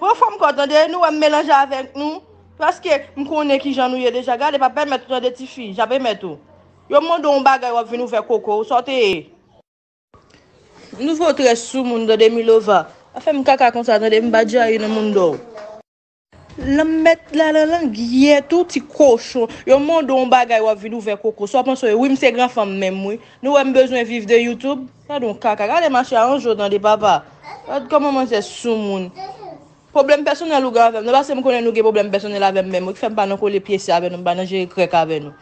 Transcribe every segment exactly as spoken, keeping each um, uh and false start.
Pran fòm kò w tande, nou wè m melanje avèk nou. Paske m konnen kijan nou ye deja. Gade, pa pèmèt ou tande tifi, j ap pèmèt ou. Yo mande w yon bagay, w ap vin ouvè koko w, sa w te ye. Nouvo trè soumoun tande Milova. Pa fè m kaka konsa tande, m pa djayi nan moun dò w. Lanmèd la nan lang yè tou ti kochon. Yo mande w yon bagay w ap vin ouvè koko. Sa w panse w ye? Wi, m se gran fanm menm wi. Nou wè m bezwen viv de YouTube? Gade yon kaka. Gade mache a anjo tande papa. Gade kòman manzè soumoun. Pwoblèm pèsonèl ou gen avè m. Non, paske m konnen nou gen pwoblèm pèsonèl avè m menm wi, ki fè m pa nan kole pyese avè nou, m pa nan jere krèk avè nou.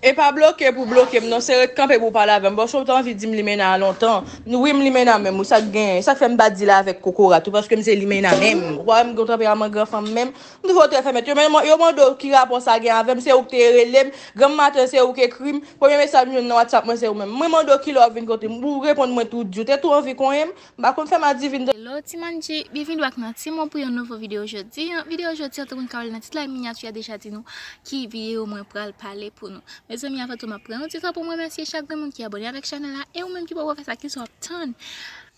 E pa bloke pou bloke m non, se ret kanpe pou w pale avè m. Paske w te anvi di m limena a lontan. Wi, m limena menm wi, sa k genyen? Sa k fè m pa deal avèk kokorat tou, paske m se limena menm. Ou pa wè m gen yon tanperaman gran fanm menm? M toufe w trè fè mèt. Yo, men, yo mande w ki rapò sa gen avè m, se ou k te rele m. Granm maten, se ou k ekri m. Premye mesaj m jwenn nan WhatsApp mwen, se ou menm. Mwen mande w kilè w ap vin kote m. Ou reponn mwen tou di. Ou te tou anvi konyen m. M pa konn fè m adivin. Hello, Ti Manji. Byenvini bak nan Ti Mon pou yon nouvo videyo jodi an. Videyo jodi an, tankou n ka wè l nan tit la, minyati a deja di nou ki videyo mwen pral pale pou nou. Mezanmi, avan tou, m ap pran yon ti tan pou m remèsye chak grenn moun ki abòne avèk chanèl la, e ou menm ki poko fè sa, kisa w ap tann?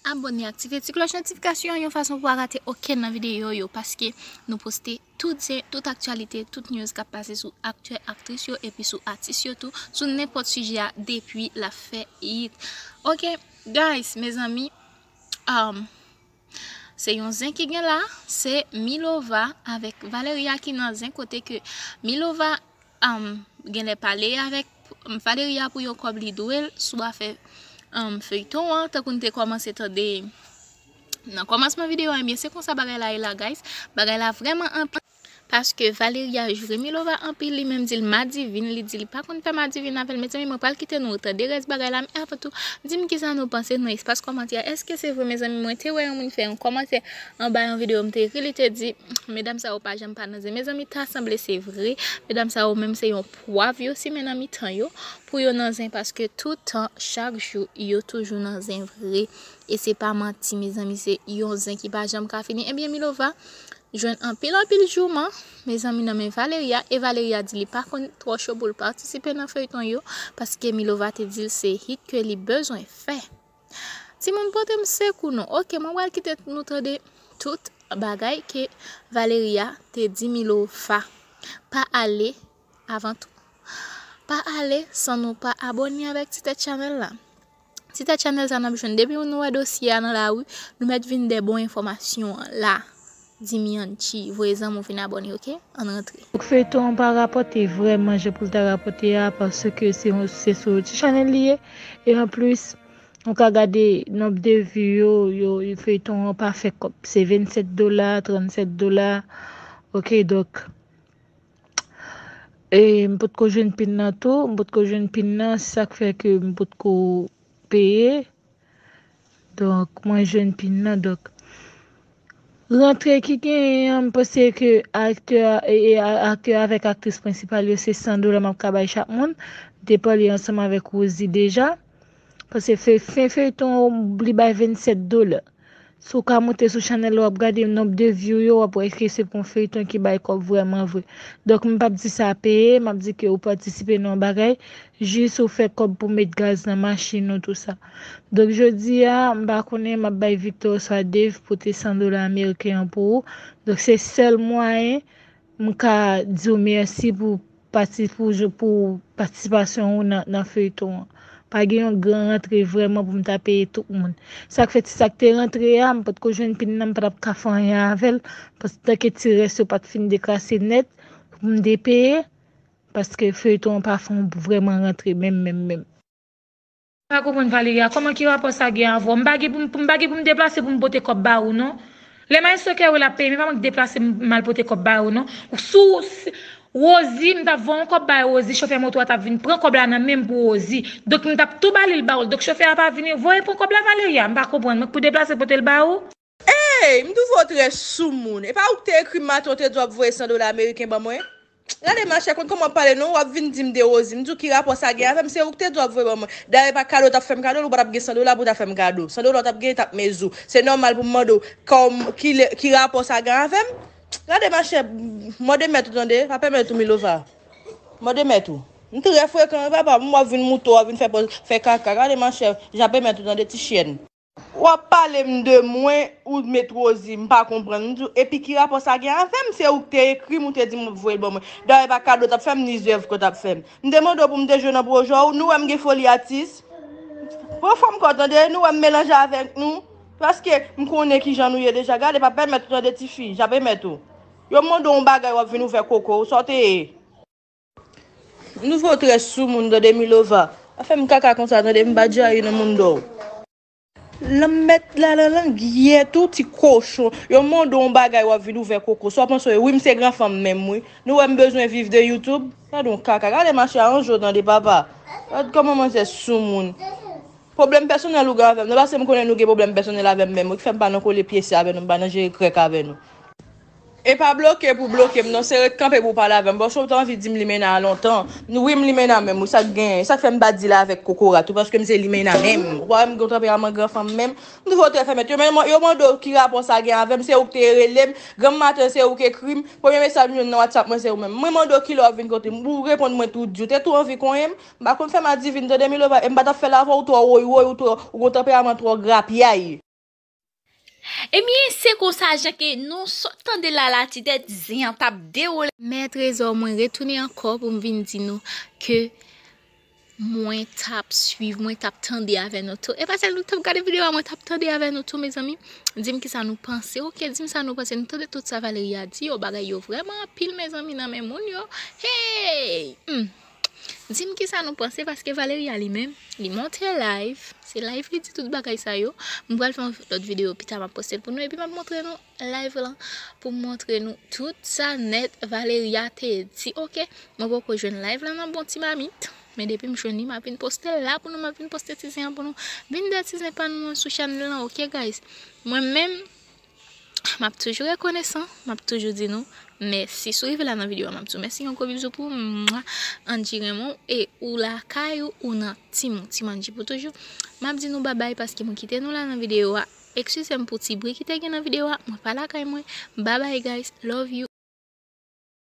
Abòne, aktive ti klòch notifikasyon an yon fason pou w pa rate okenn nan videyo yo, paske nou poste tout zen, tout aktyalite, tout news k ap pase sou aktè, aktris yo, epi sou atis yo tou, sou nenpòt sijè a, depi l ap fè hit. Ok, guys, mezanmi, um, se yon zen ki gen la, se Milova avèk Valeria ki nan zen kote ke Milova, um, genlè pale avèk, um, Valeria pou yon kòb li dwe l sou afè, um, feyton an, tankou n te kòmanse tande nan kòmansman videyo a, ebyen se konsa bagay la ye la, guys. Bagay la vrèman anpil. Paske Valeria joure Milova anpil, li menm di l madivin, li di li pa konn fè madivin avè l. Mezanmi, mwen pral kite nou tande rès bagay la, men avan tou, di m kisa nou panse nan espas kòmantè a. Èske se vre, mezanmi? Mwen te wè yon moun fè yon kòmantè anba yon videyo, m te ri, li te di, medam sa yo pa janm pa nan zen. Mezanmi, ta sanble se vre. Medam sa yo menm se yon pwav yo simen nan mitan yo pou yo nan zen, paske tout tan, chak jou, yo toujou nan zen vre. E se pa manti, mezanmi, se yon zen ki pa janm ka fini. Ebyen, Milova jwenn anpil, anpil jouman, mezanmi, nan men Valeria, e Valeria di li pa konn twò cho pou l patisipe nan feyton yo, paske Milova te di l se hit ke li bezwen fè. Timoun, pote m sekou non. Ok, mwen pral kite nou tande tout bagay ke Valeria te di Milova. Pa ale, avan tou, pa ale san nou pa abòne avèk Ti Tèt Chanèl la. Ti Tèt Chanèl sa n ap jwenn. Depi nou wè dosye a nan lari, nou mèt vin de bon enfòmasyon an la. Di Mianchi, voye zanmi w vin abòne, ok? Ann rantre. Feyton an pa rapòte vrèman jan pou l ta rapòte a, paske se yon, se sou Ti Chanèl li ye. E anplis, ou ka gade nonb de vi yo, yo, feyton an pa fè kòb. Se vennsèt dola, trannsèt dola. Ok, donk, e m potko jwenn pin nan tou, m potko jwenn pin nan, se sa k fè ke m potko peye. Donk, mwen jwenn pin nan, donk. Rantre ki genyen an, m panse ke aktè, e, e, a- aktè avèk aktris prensipal yo, se san dola m ap ka bay chak moun. M te pale ansanm avèk Rosie deja. Paske fe- fen feyton an, li bay vennsèt dola. Si w ka moute sou chanèl la, w ap gade nonb de view yo, w ap wè ke se pou yon feyton ki bay kòb vrèman vre. Donk, m p ap di sa peye, m ap di ke ou patisipe nan yon bagay, jis ou fè kòb pou met gaz nan machin ou, tou sa. Donk, jodi a, m pa konnen, m ap bay Victor oswa Dave pote san dola ameriken an pou ou. Donk, se sèl mwayen m ka di w mèsi pou pati- pou jou- pou patisipasyon ou nan, nan feyton an. Pa gen yon gran rantre vrèman pou m ta peye tout moun. Sa k fè ti sa k te rantre a, m potko jwenn pin nan, m pa t ap ka fè anyen avè l, paske tanke ti rès yo pa t fin dekrase nèt pou m te peye, paske feyton an pa fè yon vrèman rantre menm, menm, menm. Pa konprann Valeria, kòman ki rapò sa gen avè w? M pa gen pou m, m pa gen pou m deplase pou m pote kòb ba ou non. Lè maestro Kerwil ap peye, men pa mwen k deplase m, m al pote kòb ba ou non. Sou, si, Rosie, m t ap voye yon kòb bay Rosie, chofè moto a t ap vin pran kòb la nan men m pou Rosie. Donk, m t ap tou ba li l ba ou l. Donk, chofè a pa vini voye pran kòb la, Valeria. M pa konprann. Mwen k pou deplase pote l ba ou? Ey, m twouve w trè soumoun. E pa ou k te ekri m maten, ou te di w ap voye san dola ameriken ban mwen? Gade machè, konn kòman w ap pale non, w ap vin di m de Rosie. M di w ki rapò sa gen avè m, se ou k te di w ap voye ban mwen. Dayè pa kado w t ap fè m kado, ou pa t ap gen san dola pou w ta fè m kado. San dola w t ap gen, t ap mezi w. Se nòmal pou m mande w kòm, ki lè, ki rapò sa gen avè m? Gade machè, mòde mèt ou tande, pa pèmèt ou Milova. Mòde mèt ou. M trè frekan wi papa, m w ap vin moute w, w ap vin fè pòz, fè kaka. Gade machè, jan pèmèt ou tande ti chyèn. W ap pale m de mwen, ou met Rosie, m pa konprann. M di w, epi ki rapò sa gen avè m? Se ou k te ekri m, ou te di m w ap voye l ban mwen. Dayè, e pa kado w t ap fè m, ni zèv ke w t ap fè m. M te mande w pou m te jwe nan pwojè w, nou wè m gen foli atis. Pran fòm kò w tande, nou wè m melanje avèk nou. Paske m konnen kijan nou ye deja. Gade, pa pèmèt ou tande tifi, j ap emèt ou. Yo mande w yon bagay, w ap vin ouvè koko w, sa w te ye? Nouvo trè soumoun tande Milova. Pa fè m kaka konsa tande, m pa djayi nan moun dò w. Lanmèd la nan lang yèt ou ti kochon. Yo mande w yon bagay w ap vin ouvè koko. Sa w panse w ye? Wi, m se gran fanm menm wi. Nou wè m bezwen viv de YouTube? Gade yon kaka. Gade mache a anjo tande papa. Gade kòman manzè soumoun. Pwoblèm pèsonèl ou gen avè m. Non, paske m konnen nou gen pwoblèm pèsonèl avè m menm wi, ki fè m pa nan kole pyese avè nou, m pa nan jere krèk avè nou. E pa bloke pou bloke m non, se ret kanpe pou w pale avè m. Paske w te anvi di m limena a lontan. Wi, m limena menm wi, sa k genyen? Sa k fè m pa deal avèk kokorat tou, paske m se limena menm. Ou pa wè m gen yon tanperaman gran fanm menm? M toujou trè fèmèt. Yo, men yo mande w ki rapò sa gen avè m, se ou k te rele m. Granm maten, se ou k ekri m. Premye mesaj m jwenn nan WhatsApp mwen, se ou menm. Mwen mande w kilè w ap vin kote m. Ou reponn mwen tou di. Ou te tou anvi konyen m. M pa konn fè m adivin tande Milova. E m pa t ap fè l avè w, ou twò woywoy, ou twò, ou gen yon tanperaman twò grapyay. Ebyen, se konsa jan ke nou sot tande la la ti tèt zen an t ap dewole. Mè trezò, mwen retounen ankò pou m vin di nou ke mwen t ap swiv, mwen t ap tande avè nou tou. E pa sèl nou t ap gade videyo a, mwen t ap tande avè nou tou, mezanmi. Di m kisa nou panse, oke, di m sa nou panse. Nou tande tout sa Valeria di yo, bagay yo vrèman anpil, mezanmi, nan men moun yo. Hey! Hmm. Di m kisa nou panse, paske Valeria li menm, li monte live. Se live li di tout bagay sa yo. M pral fè yon lòt videyo pita, m ap poste l pou nou, epi m ap montre nou live lan, pou m montre nou tout sa nèt Valeria te di, oke? Mwen poko jwenn live lan nan bon ti mamit, men depi m jwenn li, m ap vin poste l la pou nou, m ap vin poste ti zen an pou nou. Vin de ti zen pa nou an sou chanèl lan, oke, guys? Mwen menm, m ap toujou rekonesan, m ap toujou di nou mèsi. Si w rive la nan videyo a, m ap di w mèsi, yon gwo bizou pou ou, mwa, Angie renmen w, e ou lakay ou, ou nan tim ou, tim Angie pou toujou. M ap di nou babay paske mwen kite nou la nan videyo a. Eskize m pou ti bri ki te gen nan videyo a, mwen pa lakay mwen. Babay, guys, love you.